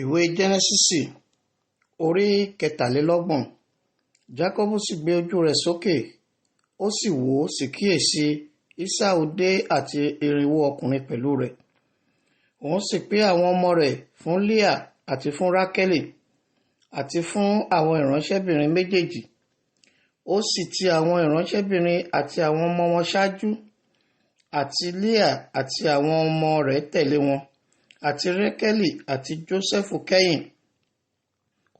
Ìwé Jẹ́nẹ́sísì orí 33. Jákọ́bù sì gbé ojú rẹ̀ sókè, ó sì wò, sì kíyèsí, Ísáù dé àti 400 ọkùnrin pẹ̀lú rẹ̀. Òun sì pín àwọn ọmọ rẹ̀ fún Líà àti fún Rákélì àti fún àwọn ìránṣẹ́bìnrin méjèèjì. Ó sì ti àwọn ìránṣẹ́bìnrin àti àwọn ọmọ wọn ṣáájú, àti Líà àti àwọn ọmọ rẹ̀ tẹ̀lé wọn, àti Rékélì àti Jósẹ́fù kẹ́yìn.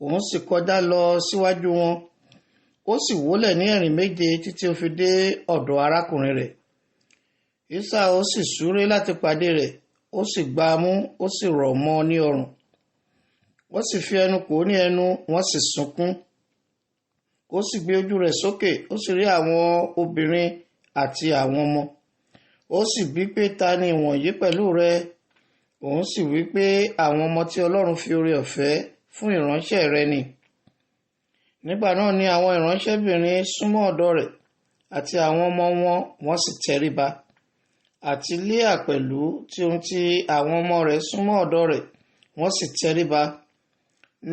Òun sì kọjá lọ síwájú wọn, ó sì wólẹ̀ ní ẹ̀rìn 7 títí ó fi dé ọ̀dọ̀ arákùnrin rẹ̀. Ísáù sì súré láti pàdé rẹ̀, ó sì gbá a mú, ó sì rọ̀ mọ́ ọ ní ọrùn. Wọ́n sì fi ẹnu kò ó ní ẹnu, wọ́n sì sunkún. Ó sì gbé ojú rẹ̀ sókè, ó sì rí àwọn obìnrin àti àwọn ọmọ. Ó sì bí pé, ta ni ìwọ̀nyí pẹ̀lú rẹ? Òun sì wí pé, àwọn ọmọ tí Ọlọ́run fi oore ọ̀fẹ́ fún ìránṣẹ́ rẹ ni. Nígbà náà ni àwọn ìránṣẹ́bìnrin súnmọ́ ọ̀dọ̀ rẹ̀ àti àwọn ọmọ wọn, wọ́n sì tẹríba. Àti Líà pẹ̀lú tí ohun tí àwọn ọmọ rẹ̀ súnmọ́ ọ̀dọ̀ rẹ̀, wọ́n sì tẹríba.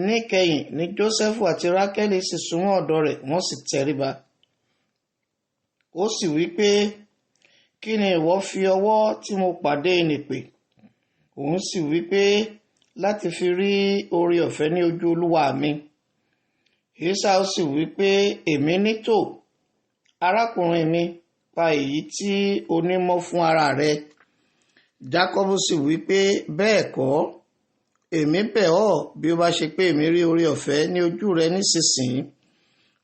Níkẹyìn ni Jósẹ́fù àti Rákélì sì súnmọ́ ọ̀dọ̀ rẹ̀, wọ́n sì tẹríba. Ó sì wí pé, kí ni ìwọ fi ọwọ́ tí mo pàdé nì pè? Òun sì wí pé, láti fi rí oore ọ̀fẹ́ ní ojú Olúwa mi. Ésáù sì wí pé, èmi ní tò, arákùnrin mi, pa èyí tí o ní mọ́ fún ara rẹ. Jákọ́bù sì wí pé, bẹ́ẹ̀ kọ́, èmi bẹ̀ ọ́, bí ó bá ṣe pé èmi rí oore ọ̀fẹ́ ní ojú rẹ nísinsìnyí,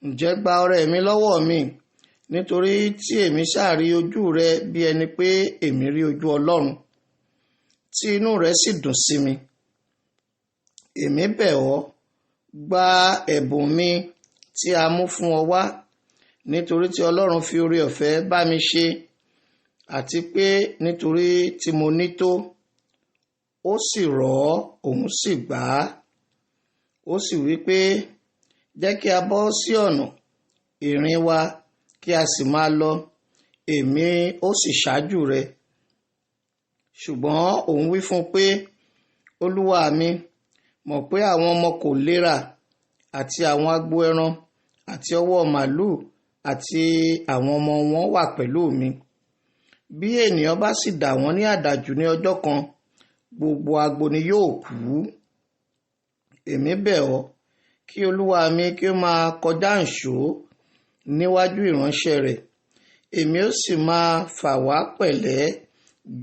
ǹjẹ́ gba ọrẹ mi lọ́wọ́ mi, nítorí tí èmi ṣáà rí ojú rẹ bí ẹni pé èmi rí ojú Ọlọ́run, tí inú rẹ sì dùn sí mi. Èmi bẹ̀ ọ́, gba ẹ̀bùn mi tí a mú fún ọ wá, nítorí tí Ọlọ́run fi oore ọ̀fẹ́ bá mi ṣe, àti pé nítorí tí mo ní tó. Ó sì rọ̀ ọ́, òun sì gbà á. Ó sì wí pé, jẹ́ kí a bọ́ sí ọ̀nà ìrìn wa, kí a sì máa lọ, èmi ó sì ṣáájú rẹ. Ṣùgbọ́n òun wí fún un pé, Olúwa mi, mọ̀ pé àwọn ọmọ kò léra, àti àwọn agbo ẹran, àti ọwọ́ màlúù, àti àwọn ọmọ wọn wà pẹ̀lú mi. Bí ènìyàn bá sì dà wọ́n ní àdàjù ní ọjọ́ kan, gbogbo agbo ni yóò kú. Èmi bẹ̀ ọ́, kí Olúwa mi kí ó máa kọjá ǹṣó níwájú ìránṣẹ́ rẹ̀, èmi ó sì máa fà wá pẹ̀lẹ́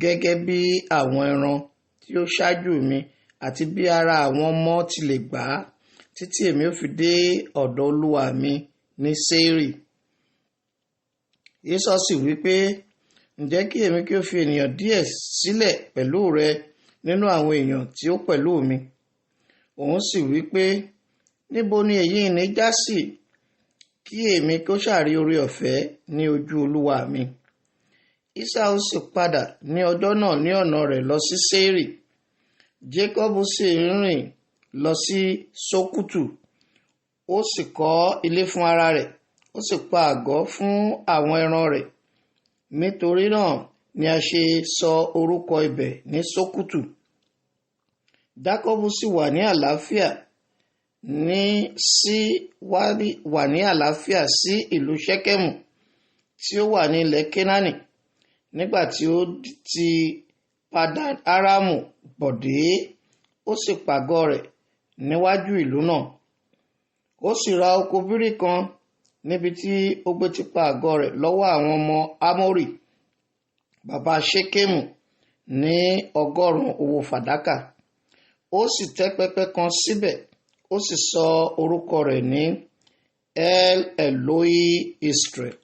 gẹ́gẹ́ bí àwọn ẹran tí ó ṣáájú mi àti bí ara àwọn ọmọ ti lè gbà á, títí èmi ó fi dé ọ̀dọ̀ Olúwa mi ní Seiri. Ésáù sì wí pé, ǹjẹ́ kí èmi kí ó fi ènìyàn díẹ̀ sílẹ̀ pẹ̀lú rẹ nínú àwọn èèyàn tí ó pẹ̀lú mi? Òun sì wí pé, níbo ni èyí ní já sí? Kí èmi kí ó ṣàrí oore ọ̀fẹ́ ní ojú Olúwa mi. Ésáù sì padà ní ọjọ́ náà ní ọ̀nà rẹ̀ lọ sí Seiri. Jákọ́bù sì rìn lọ sí Sókútù, ó sì kọ́ ilé fún ara rẹ̀, ó sì pa àgọ́ fún àwọn ẹran rẹ̀. Nítorí náà ni a ṣe sọ orúkọ ibẹ̀ ní Sókútù. Jákọ́bù sì wà ní àlàáfíà ní sí wà ní àlàáfíà sí ìlú Ṣẹ́kẹ́mù tí ó wà ní ilẹ̀ Kénáánì, nígbà tí ó ti Padan Aramu bọ̀ dé, ó sì pàgọ́ rẹ̀ níwájú ìlú náà. Ó sì ra oko bírí kan níbi tí ó gbé ti pa àgọ́ rẹ̀ lọ́wọ́ àwọn ọmọ Amórì, bàbá Ṣékémù, ní 100 owó fàdákà. Ó sì tẹ́ pẹpẹ kan síbẹ̀, ó sì sọ orúkọ rẹ̀ ní El Elohi Israel.